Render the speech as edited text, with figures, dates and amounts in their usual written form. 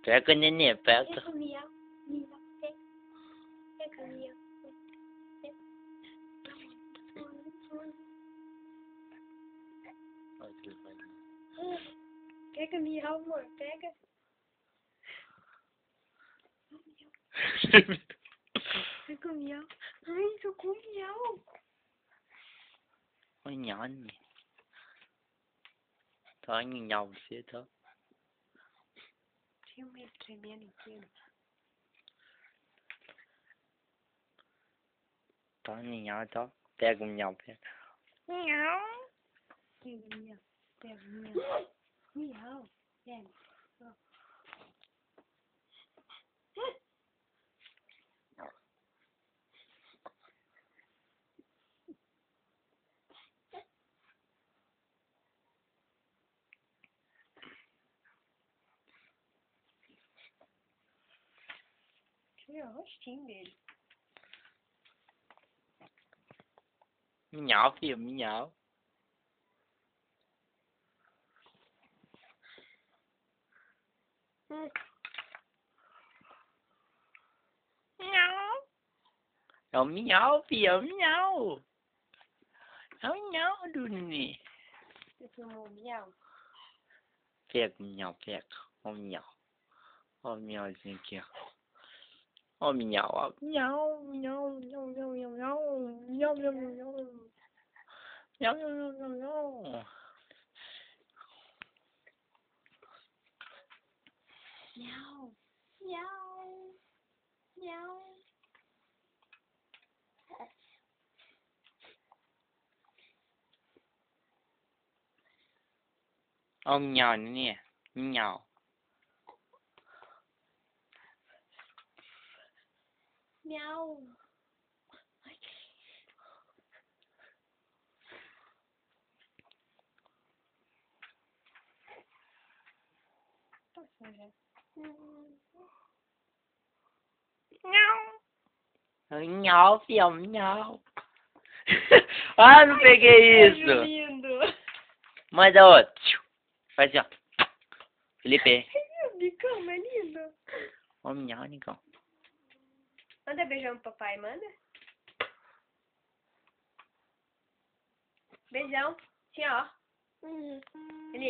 Pega, nenê, pega. Pega o miau, miau, pega. Pega o miau. Pega. Pega miau, amor, pega. Pega o miau. Ai, jogou o miau. Ôi nhỏ nhỉ. Thôi anh nhàu xíu thôi. Filma ele tremendo inteiro. Tá, miau, tá. Pega o miau, pega. Miau. Pega o miau, pega o miau. Miau, pega. Ó. Olha o rostinho dele. Miau, filho, miau. Miau. É o miau, filho, é o miau. É o miau do nenê. Você filmou o miau? Pega o miau, pega. Ó o miau. Ó o miauzinho aqui, ó. Ó, miau, ó, miau, miau, miau, miau, miau, miau, miau, miau, miau, miau, miau, miau, miau. Miau, miau, miau. Ó, miau, nenê, miau. Miau. Ai. Tô suja. Miau. Miau, filho, miau. Ah, não peguei isso. Lindo. Manda outro. Faz assim, ó. Felipe. Meu bicão é lindo. Ó, miau, Nicão. Manda beijão pro papai, manda. Beijão. Tchau. Ele